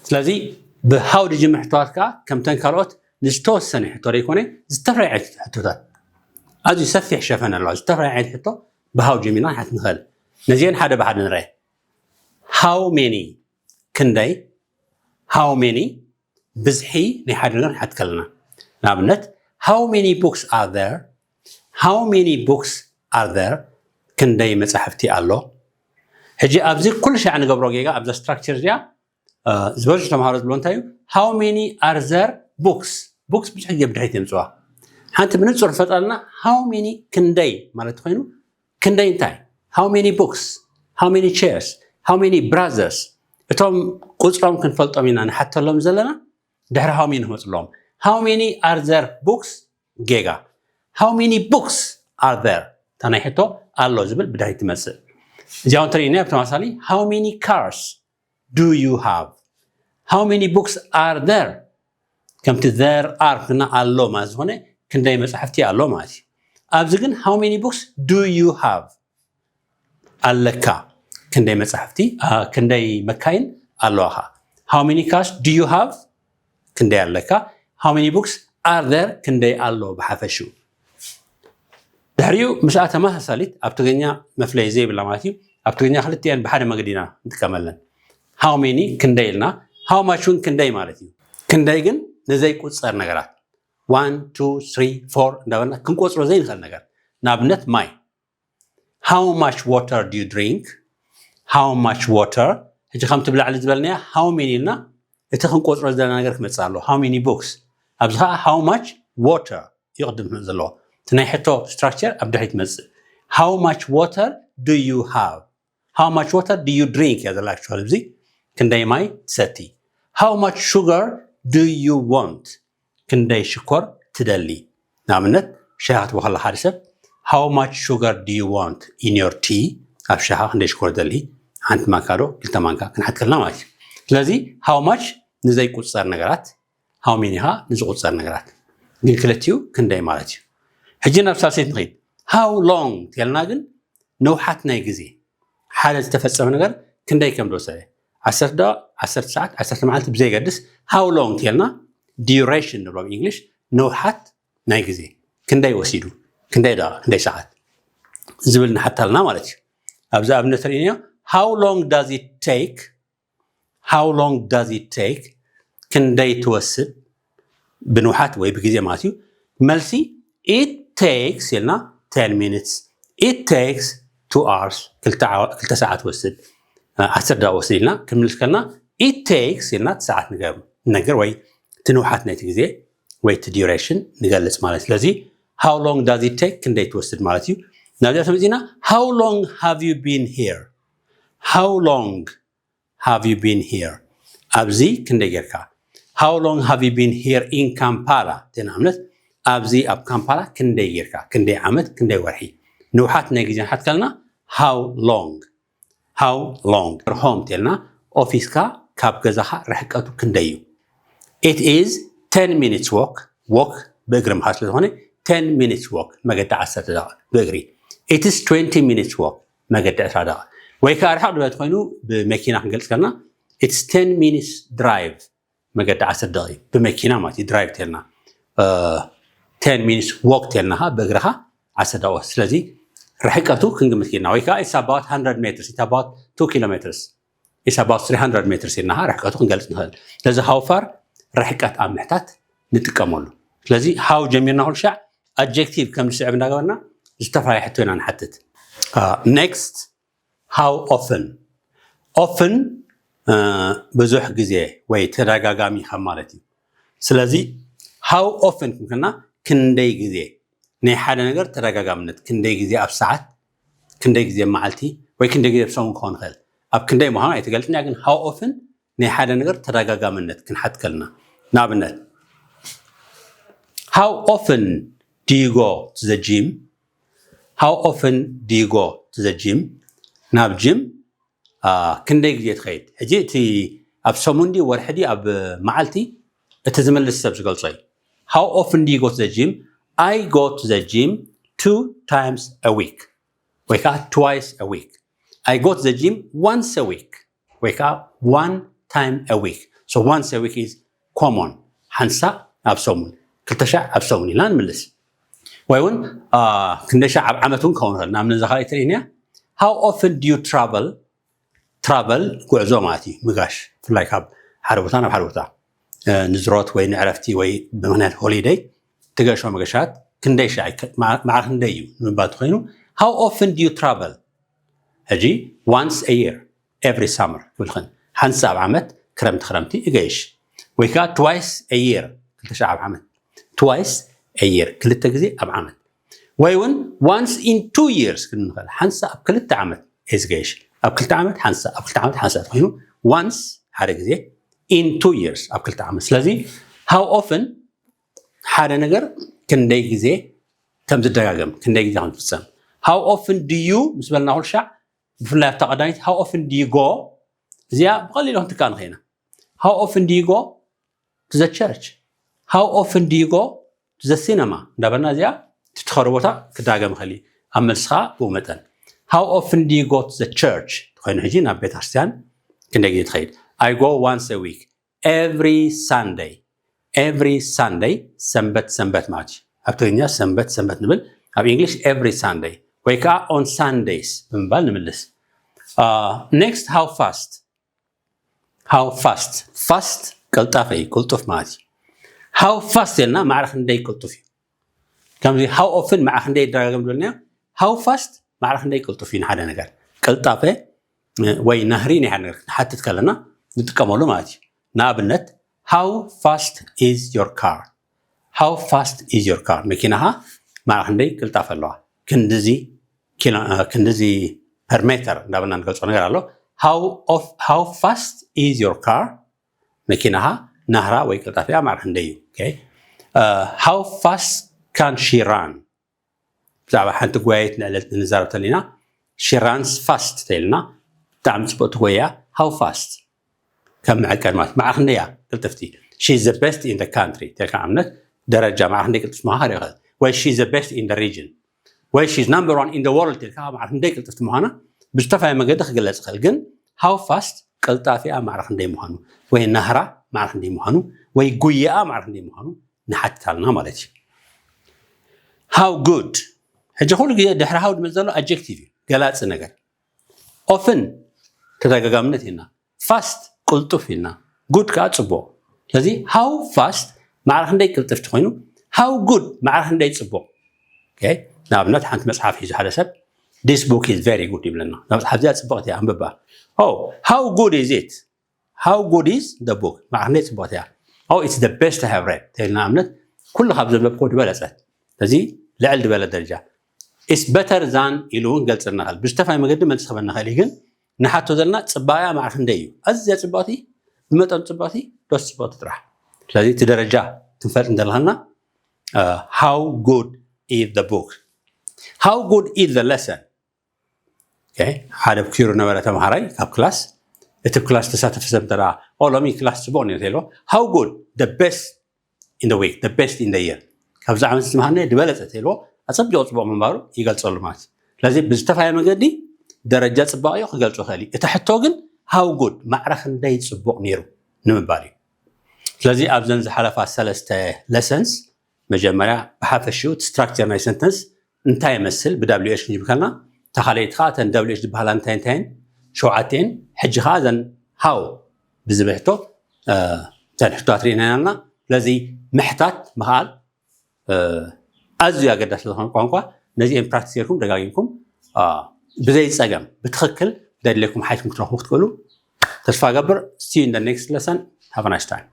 ስለዚ ብሃው ዝጅምር ሕቶታት ከዓ ከምተን ካልኦት ንዝተወሰነ ሕቶ ዘይኮነ ዝተፈላለየ ዓይነት ሕቶታት፣ ኣዝዩ ሰፊሕ ሸፈን ኣለዋ። ዝተፈላለየ ዓይነት ሕቶ ብሃው ጀሚርና ንሓት ንኽእል። ነዚአን ሓደ ብሓደ ንርአ። How many? ክንደይ? How many? ብዝሒ ናይ ሓደ ነገር ንሓት ከለና፣ ንኣብነት how many books are there? How many books are there? ክንደይ መጻሕፍቲ ኣሎ? ሕጂ ኣብዚ ኩሉ ሻዕ ንገብሮ ጌጋ ኣብዛ ስትራክቸር እዚኣ ዝበዝሑ ተምሃሮ ዝብሎ እንታይ እዩ? How many are there books? Books ብዙሕ ግዜ ብድሕሪት የምፅዋ። ሓንቲ ብንፁር ፈጠልና how many ክንደይ ማለት ኮይኑ ክንደይ እንታይ? How many books? How many chairs? How many brothers? እቶም ቁፅሮም ክንፈልጦም ኢና ንሓተሎም ዘለና። ድሕሪ how many ንመፅሎም። How many are there books? ጌጋ። How many books are there? እታ ናይ ሕቶ ኣሎ ዝብል ብድሕሪት ትመፅእ። እዚኣ እውን ተሪእና ብተመሳሳሊ how many cars do you have? How many books are there? ከምቲ there are ክና ኣሎ ማለት ዝኾነ ክንደይ መፅሓፍቲ ኣሎ ማለት እዩ። ኣብዚ ግን how many books do you have? ኣለካ። ክንደይ መፅሓፍቲ፣ ክንደይ መካይን ኣለዋኻ? How many cars do you have? ክንደይ ኣለካ? How many books are there? ክንደይ ኣሎ ብሓፈሽኡ? ድሕሪኡ ምስኣ ተመሳሳሊት ኣብ ትግርኛ መፍለይ ዘይብላ ማለት እዩ። ኣብ ትግርኛ ክልቲአን ብሓደ መገዲ ኢና ንጥቀመለን። How many ክንደይ ኢልና፣ how much እውን ክንደይ ማለት እዩ። ክንደይ ግን ንዘይቁፀር ነገራት one two three four እንዳበልና ክንቆፅሮ ዘይንኽእል ነገር፣ ንኣብነት ማይ። How much water do you drink? How much water? ሕጂ ከምቲ ብላዕሊ ዝበልናያ how many ኢልና እቲ ክንቆፅሮ ዘለና ነገር ክመፅእ ኣሎ። How many books? ኣብዚ ከዓ how much water እዩ ቅድም ክመፅእ ዘለዎ። እቲ ናይ ሕቶ ስትራክቸር ኣብ ድሕሪት ይመፅእ። How much water do you have? How much water do you drink እያ ዘላ። ኣክቹዋሊ ኣብዚ ክንደይ ማይ ትሰቲ? How much sugar do you want? ክንደይ ሽኮር ትደሊ? ንኣብነት ሻሂ ክትብሎ ከለካ ሓደ ሰብ how much sugar do you want in your tea? ኣብ ሻሂ ክንደይ ሽኮር ትደሊ? ሓንቲ ማንካ ዶ ክልተ ማንካ ክንሓት ከለና ማለት እዩ። ስለዚ how much ንዘይቁፀር ነገራት፣ how many ኻ ንዝቁፀር ነገራት። ግን ክልቲኡ ክንደይ ማለት እዩ። ሕጂ ናብ ሳልሰይቲ ንኸይድ። How long ተልና ግን ንውሓት ናይ ግዜ ሓደ ዝተፈፀመ ነገር ክንደይ ከም ዝወሰደ፣ ዓሰርተ ደቂቕ፣ ዓሰርተ ሰዓት፣ ዓሰርተ መዓልቲ ብዘይገድስ how long ተልና duration ንብሎ ብእንግሊሽ ንውሓት ናይ ግዜ ክንደይ ወሲዱ፣ ክንደይ ደቂቕ፣ ክንደይ ሰዓት ዝብል ንሓታልና ማለት እዩ። ኣብዚ ኣብነት ርኢናዮ። How long does it take? How long does it take? ክንደይ ትወስድ ብንውሓት ወይ ብግዜ ማለት እዩ። መልሲ it takes ኢልና ten minutes, it takes two hours ክልተ ዓዋ- ክልተ ሰዓት ወስድ፣ እ፣ ዓሰርተ ደቂቕ ወስድ ኢልና ክንምልስ ከለና it takes ኢልና እቲ ሰዓት ንገር ንነግር ወይ እቲ ንውሓት ናይቲ ግዜ ወይ እቲ duration ንገልፅ ማለት። ስለዚ how long does it take ክንደይ ትወስድ ማለት እዩ። ናብዚኣ ተመፂና how long have you been here? How long have you been here? ኣብዚ ክንደይ ጌርካ? How long have you been here in Kampala? ንኣብነት ኣብዚ ኣብ ካምፓላ ክንደይ ጌርካ? ክንደይ ዓመት? ክንደይ ወርሒ? ንውሓት ናይ ግዜ ንሓት ከለና how long? How long? Home ተልና ኦፊስካ ካብ ገዛኻ ርሕቀቱ ክንደይ እዩ? It is ten minutes walk. Walk ብእግሪ ምኻድ ስለዝኾነ ten minutes walk መገዲ ዓሰርተ ደቂቕ ብእግሪ። It is twenty minutes walk መገዲ ዕስራ ደቂቕ። ወይ ከዓ ርሕቕ ዝበለ ኮይኑ ብመኪና ክንገልፅ ከለና it's ten minutes drive መገዲ ዓሰርተ ደቂቕ ብመኪና ማለት እዩ። Drive ተልና ten minutes walk ተልና ከዓ ብእግርኻ ዓሰርተ ደቂቕ። ስለዚ ርሕቀቱ ክንግምት ኪድና ወይ ከዓ it's about hundred meters, it's about two kilometers, it's about three hundred meters ኢልና ርሕቀቱ ክንገልፅ ንኽእል። ስለዚ how far ርሕቀት ኣብ ምሕታት ንጥቀመሉ። ስለዚ how ጀሚርና ኩሉ ሻዕ adjective ከም ዝስዕብ እንዳገበርና ዝተፈላለየ ሕቶ ኢና ንሓትት። Next, how often? Often ብዙሕ ግዜ ወይ ተደጋጋሚ ከም ማለት እዩ። ስለዚ how often ክንከና ክንደይ ግዜ ናይ ሓደ ነገር ተደጋጋምነት ክንደይ ግዜ ኣብ ሰዓት ክንደይ ግዜ መዓልቲ ወይ ክንደይ ግዜ ኣብ ሰሙን ክኸውን ይኽእል። ኣብ ክንደይ ምዃኑ ኣይትገልጽን እያ፣ ግን how often ናይ ሓደ ነገር ተደጋጋምነት ክንሓት ከልና፣ ንኣብነት how often do you go to the gym? How often do you go to the gym? ናብ ጂም ክንደይ ግዜ ትኸይድ? ሕጂ እቲ ኣብ ሰሙን ድዩ ወርሒ ድዩ ኣብ መዓልቲ እቲ ዝምልስ ሰብ ዝገልጾ እዩ። How often do you go to the gym? I go to the gym two times a week ወይ ከዓ twice a week. I go to the gym once a week ወይ ከዓ one time a week. So once a week is common. ሓንሳእ ኣብ ሰሙን፣ ክልተ ሻዕ ኣብ ሰሙን ኢልና ንምልስ። ወይ እውን ክንደይ ሻዕ ኣብ ዓመት እውን ክኸውን ይኽእል። ንኣብነት እዛ ካልኣይቲ ትርእይኒ እያ። How often do you travel? Travel ጉዕዞ ማለት እዩ፣ ምጋሽ፣ ብፍላይ ካብ ሓደ ቦታ ናብ ሓደ ቦታ ንዝሮት ወይ ንዕረፍቲ ወይ ብምኽንያት ሆሊደይ ትገሾ መገሻት ክንደይ ሻዕ ማዕረ ክንደይ እዩ ንምባል ተኮይኑ፣ How often do you travel? ሕጂ once a year, every summer ክብል ኽን ሓንሳ ኣብ ዓመት ክረምቲ ክረምቲ እገይሽ፣ ወይ ከዓ twice a year ክልተ ሻዕ ኣብ ዓመት፣ twice a year ክልተ ግዜ ኣብ ዓመት፣ ወይ እውን once in two years ክንብል ንኽእል፣ ሓንሳ ኣብ ክልተ ዓመት እዩ ዝገይሽ። ኣብ ክልተ ዓመት ሓንሳ፣ ኣብ ክልተ ዓመት ሓንሳ ተኮይኑ፣ once ሓደ ግዜ፣ in two years ኣብ ክልተ ዓመት። ስለዚ how often ሓደ ነገር ክንደይ ግዜ ከም ዝደጋገም፣ ክንደይ ግዜ ከም ዝፍጸም። How often do you ምስ በልና ኩሉ ሻዕ፣ ብፍላይ ኣብታ ቀዳሚት how often do you go፣ እዚኣ ብቐሊሉ ክንትካ ንኽእልና። How often do you go to the church? How often do you go to the cinema? እንዳበልና እዚኣ ትትኸሩ ቦታ ክዳገም ይኽእል እዩ። ኣብ መልስኻ ብኡ መጠን How often do you go to the church? ተኮይኑ ሕጂ ናብ ቤተ ክርስቲያን ክንደይ ግዜ ትኸይድ? I go once a week, every Sunday. Every Sunday፣ ሰንበት ሰንበት ማለት እዩ። ኣብ ትግርኛ ሰንበት ሰንበት ንብል፣ ኣብ English every Sunday ወይ ከዓ on Sundays ብምባል ንምልስ። Next, how fast? How fast? Fast ቅልጣፈ እዩ፣ ቅልጡፍ ማለት እዩ። How fast ኢልና ማዕረ ክንደይ ቅልጡፍ እዩ። ከምዚ how often ማዕረ ክንደይ ይደጋገም ዝበልናዮ፣ how fast ማዕረ ክንደይ ቅልጡፍ እዩ ንሓደ ነገር። ቅልጣፈ ወይ ናህሪ ናይ ሓደ ነገር ክንሓትት ከለና ንጥቀመሉ ማለት እዩ። ንኣብነት how fast is your car? How fast is your car? መኪናኻ ማዕረ ክንደይ ቅልጣፈ ኣለዋ? ክንድዚ ኪሎ፣ ክንድዚ per meter እንዳበልና ንገልጾ ነገር ኣሎ። How fast is your car? መኪናኻ ናህራ ወይ ቅልጣፊኣ ማዕረ ክንደይ እዩ? How fast can she run? ብዛዕባ ሓንቲ ጎያይት ንዕለት ንዛረብ ተሊና፣ she runs fast ተልና፣ ብጣዕሚ ጽቡቅ ትጎያ። How fast? ከም መዐቀን ማለት ማዕረ ክንደይ እያ ቅልጥፍቲ? She is the best in the country ተልካ፣ ኣብነት ደረጃ ማዕረ ክንደይ ቅልጥፍቲ ምዃና ይኽእል። ወይ she is the best in the region፣ ወይ she is number one in the world ተልካ፣ ማዕረ ክንደይ ቅልጥፍቲ ምዃና ብዝተፈላለየ መገዲ ክግለጽ ይኽእል። ግን how fast ቅልጣፊኣ ማዕረ ክንደይ ምዃኑ፣ ወይ ናህራ ማዕረ ክንደይ ምዃኑ፣ ወይ ጉያኣ ማዕረ ክንደይ ምዃኑ ንሓትት ኣለና ማለት እዩ። How good? ሕጂ ኩሉ ግዜ ድሕሪ how ዝመጽእ ዘሎ adjective እዩ፣ ገላጺ ነገር። Often ተደጋጋምነት ኢልና፣ fast ቅልጡፍ ኢልና፣ good ከዓ ጽቡቕ። ስለዚ how fast ማዕረ ክንደይ ቅልጥፍቲ ኮይኑ፣ how good ማዕረ ክንደይ ጽቡቕ። ንኣብነት ሓንቲ መጽሓፍ ሒዙ ሓደ ሰብ this book is very good ይብለና፣ እዛ መጽሓፍ እዚኣ ጽብቕቲ እያ፣ ኣንብባ። How good is it? How good is the book? ማዕረ ክንደይ ጽብቕቲ እያ? Oh, it's the best I have read ተልና፣ ኣብነት ኩሉ ካብ ዘንበብክዎ ዝበለጸት፣ እዚ ልዕል ዝበለ ደረጃ። It's better than ኢሉ እውን ገልጽልና ይኽእል። ብዝተፈላለየ መገዲ መልሲ ክበና ይኽእል እዩ፣ ግን ንሓቶ ዘለና ጽባቐኣ ማዕረ ክንደይ እዩ? ኣዝያ ጽብቕቲ፣ ብመጠን ጽብቕቲ፣ ዶስ ጽብቕቲ ጥራሕ? ስለዚ እቲ ደረጃ ክንፈልጥ እንተለና how good is the book? How good is the lesson? ሓደ ኣብኪሩ ነበረ ተምሃራይ ካብ ክላስ፣ እቲ ክላስ ተሳተፈ ሰብ እንተ ኦ ሎሚ ክላስ ጽቡቕ ነይሩ ተልዎ፣ how good? The best in the week, the best in the year። ካብዚ ዓመት ዝተምሃርናዮ ዝበለጸ ተልዎ፣ ኣጸቢቑ ጽቡቕ ምንባሩ ይገልጸሉ ማለት እዩ። ስለዚ ብዝተፈላለየ መገዲ ደረጃ ጽባቐኡ ክገልጾ ይኽእል እዩ። እቲ ሕቶ ግን how good፣ ማዕረ ክንደይ ጽቡቕ ነይሩ ንምባል እዩ። ስለዚ ኣብዘን ዝሓለፋ ሰለስተ lessons መጀመርያ ብሓፈሽኡ እቲ structure ናይ sentence እንታይ ይመስል ብ W H ክንጅብ ከልና፣ እታ ካልኣይቲ ከዓ እተን W H ዝበሃላ እንታይ እንታይን ሸውዓተን፣ ሕጂ ከዓ እዘን how ብዝብል ሕቶ እተን ሕቶታት ርኢና ኢና ኣለና። ስለዚ ምሕታት ምኽኣል ኣዝዩ ኣገዳሲ ዝኾነ ቋንቋ፣ ነዚኤን ፕራክቲስ ጌርኩም ደጋጊምኩም ብዘይ ጸገም ብትኽክል ዘድልየኩም ሓይትኩም ክትረኽቡ ክትክእሉ ተስፋ ገብር። See you in the next lesson. Have a nice time.